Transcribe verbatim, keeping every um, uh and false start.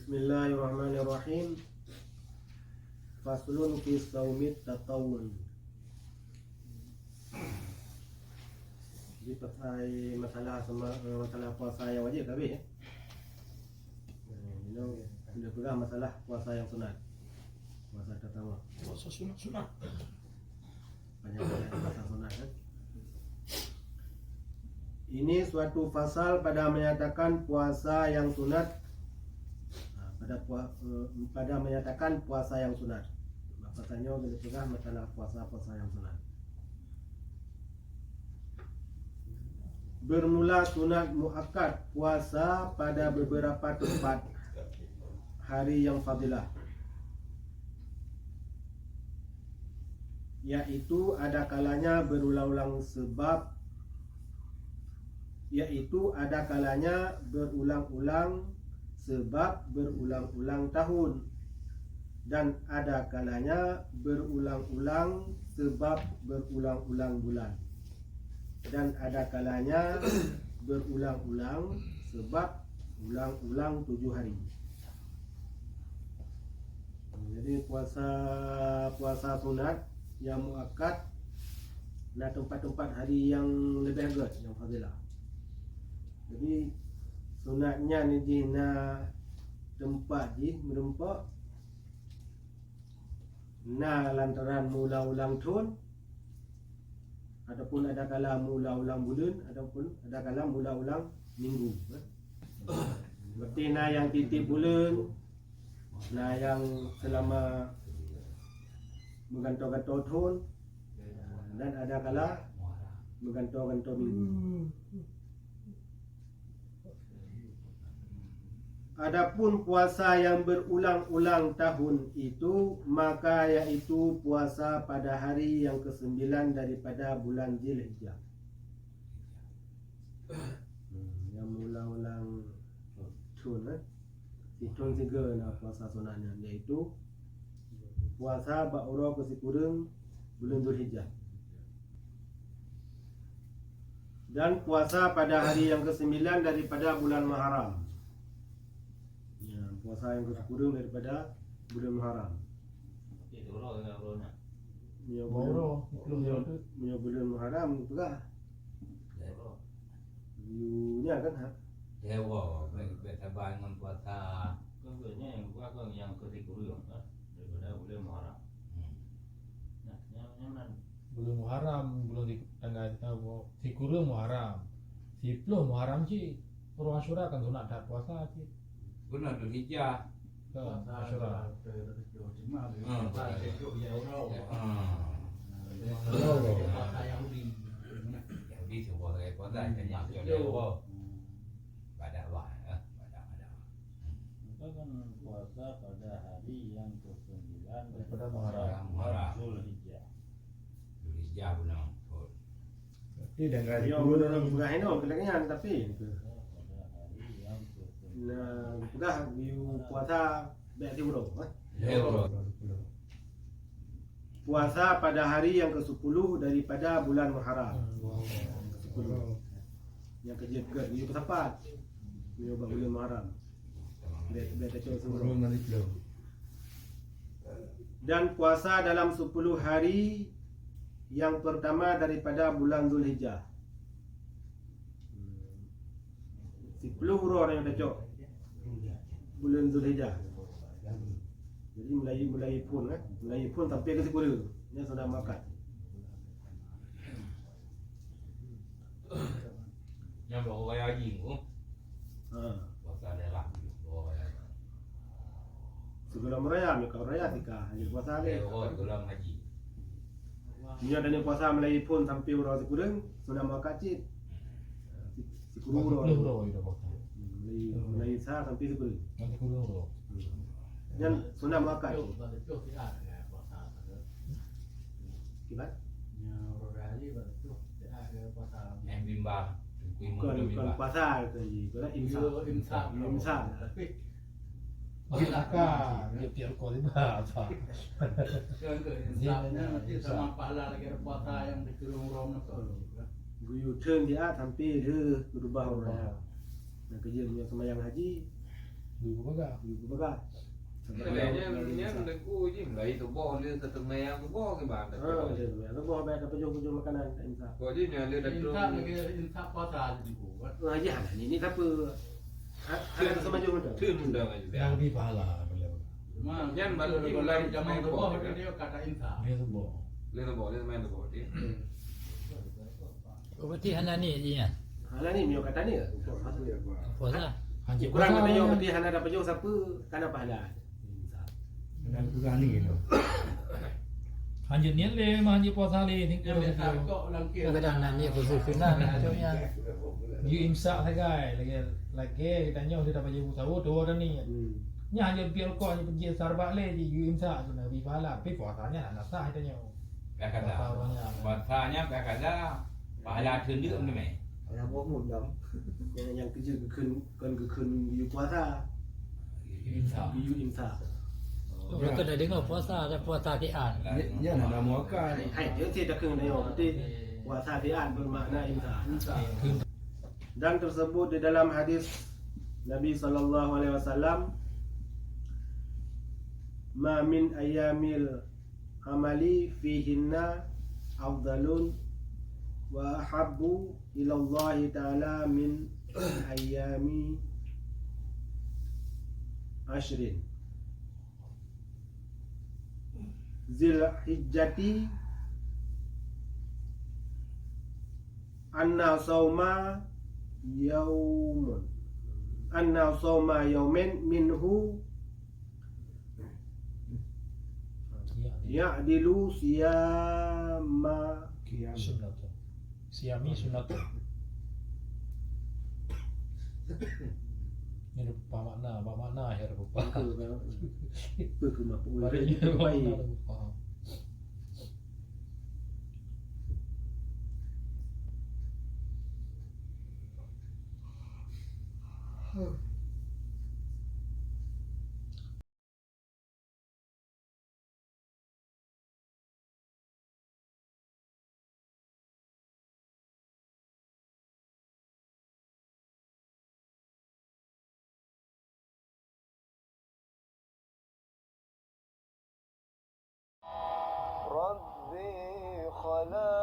Bismillahirrahmanirrahim. Faslun fi saumit tatawun. Jadi pasal masalah sema-, masalah puasa yang wajib tadi, ya. Nah, ini dia pegang masalah puasa yang sunat. Puasa tatawun. Puasa sunat-sunat. Banyak yang puasa sunat, kan? Ini suatu pasal pada menyatakan puasa yang sunat. Nah, pada pua-, eh, pada menyatakan puasa yang sunat. Maka tanyoe keuneuk peugah masalah puasa-puasa yang sunat. Bermula sunat muakkad puasa pada beberapa tempat hari yang fadilah, yaitu ada kalanya berulang-ulang sebab, yaitu ada kalanya berulang-ulang sebab berulang-ulang tahun, dan ada kalanya berulang-ulang sebab berulang-ulang bulan, dan ada kalanya berulang-ulang sebab ulang-ulang tujuh hari. Jadi puasa, puasa sunat yang muakkad na tempat-tempat hari yang leubeh gét, yang fadilah. Jadi sunat nyan jih na tempat jih meureumpok, na lantaran mula ulang thon, ataupun ada kala mula ulang buleuen, ataupun ada kala mula ulang minggu. Berarti na nyang tiep-tiep buleuen, na nyang selama meugantoe-gantoe thon, dan ada kala meugantoe-gantoe minggu. Adapun puasa yang berulang-ulang tahun itu, maka yaitu puasa pada hari yang kesembilan daripada bulan Zulhijjah. Hmm, nyang meulang-ulang thon, eh. Sithon sigoe na puasa sunat nyan, yaitu puasa bak uroe keusikureueng buleuen Zulhijjah. Dan puasa pada hari yang kesembilan daripada bulan Muharram. Ya, puasa yang keusikureueng daripada bulan Muharram. Okey, tu uroe, ya, uroe nyan. Meunyoe bulan, meunyoe, meunyoe bulan Muharram peugah. Ya, uroe. Yu nya kan, ha? Ya, uroe. Baik, baik sabar ngon puasa. Kan, kan, nyang bukan, kan, nyang keusikureueng, kan? Daripada bulan Muharram. Hmm. Nah, nyang, nyang nan. Bulan Muharram, bulan di, tanggal, tanggal sikureueng Muharram. Siploh Muharram cit. Uroe Asyura kan sunat that puasa cit. Bulan Dzulhijjah. Ke Asyura. Hmm. Ah. Yahudi. Yahudi semua pakai puasa, hmm, hanya kecuali Allah. Ibadat wah, ya. Ibadat, ibadat. Maka kan puasa pada hari yang kesembilan daripada Muharram. Muharram. Zulhijjah. Zulhijjah bulan. Berarti dengan, ya, bulan orang peugah inoe, keulangan, tapi. Puasa pada hari yang kesembilan. Nah, peugah you puasa bak siuroe, eh? Ya, bro. Puasa pada hari yang kesepuluh daripada bulan Muharram. Hmm. Kesepuluh. Nyang keujeuet-keujeuet, minggu kesapat. Minggu bak bulan Muharram. Bèk, bèk tacok sepuluh. Dan puasa dalam sepuluh hari yang pertama daripada bulan Zulhijjah. Siploh uroe nyang tacok buleuen Zulhijjah. Jadi mulai, mulai phôn, kan? Mulai phôn sampai keu sikureueng. Nyan sunat muakkad. Nyan bak raya haji tu. Ha. Puasa daerah tu, bak raya haji. Sigohlom raya, meuka raya tika, hanya puasa lé. Eh, oh, sigohlom haji. Nyan dan puasa mulai phôn sampai uroe sikureueng, sunat muakkad cit. Si-, sikureueng uroe. Sikureueng uroe, ya, puasa. Hmm, mulai, mulai sa sampai sikureueng. Sampai sikureueng uroe. Hmm. Nyan sunat muakkad cit. Kiban? Nyang bimbang. Bukan, bukan puasa tu, bukan imsak. Yo, imsak. Imsak. Tapi Makan, dia tiap kali bah, apa? Kan ke insaf nyan nanti sama pahala lagi ada puasa yang dikurung-urung tu. Geuyue theun dia sampai lheueh geurubah uroe. Nah, keujeuet meunyoe seumayang haji, Yue peugah. Yue peugah. Lagèe nyan, nyan teungku jih, mulai suboh lé, seuteumé nyang suboh kiban. Ha, seuteumé nyang suboh, bèk tapajoh-pajoh makanan, tak imsak. Pokok jih nyan lé datang. Imsak lagèe imsak puasa teungku. Ha, jih hana ni, ni siapa? Ha, hana teuseumayang dah. Teun dah. Nyang leubeh pahala, boleh. Nyan baru ni mulai jameun suboh, kan? Dia kata imsak. Lé suboh. Lé suboh, lé seumayang suboh, dia. Oh, berarti hana ni jih nyan? Hana ni, meunyoe kata ni, puasa. Puasa. Hanjeuet puasa. Kurang kata nyoe, berarti hana dapat jawab siapa, kana pahala. Hana peugah ni, no. Hanjeuet niat lé, mah hanjeuet puasa lé, ni. Yang biasa kok ulang kira. Kadang nak niat khusus sunat, macam nyan. Yue imsak sagai, lagèe, lagèe geutanyoe sudah baju sahur, tu orang ni. Hmm. Nyan hanjeuet piep rukok, hanjeuet peujiek Starbucks lé, yue imsak, tu Nabi pahala. Tapi puasanya hana sah, geutanyoe. Kadang-kadang. Puasa nyan kadang-kadang pahala teundeuk meunan. Pahala boh mudam. Nyang, nyang keujeuet geukheun, kon geukheun yue puasa. Yue imsak. Yue imsak. Mereka dah dengar puasa, ada puasa siat. Nya, nya nak muakan. Hai, hai, dia cit dah kena dengar. Berarti puasa siat bermakna imsak. Dan tersebut di dalam hadis Nabi sallallahu alaihi wasallam, "Ma min ayyamil amali fihinna afdalun wa ahabbu ilallahi ta'ala min ayyami ashrin Zilhijjati anna sauma yaumun, anna sauma yaumin minhu ya'dilu siyama." Sunnatun. Siyami sunnatun. Ini rupa makna, apa makna ya rupa? Baru ini makna rupa. رب خلق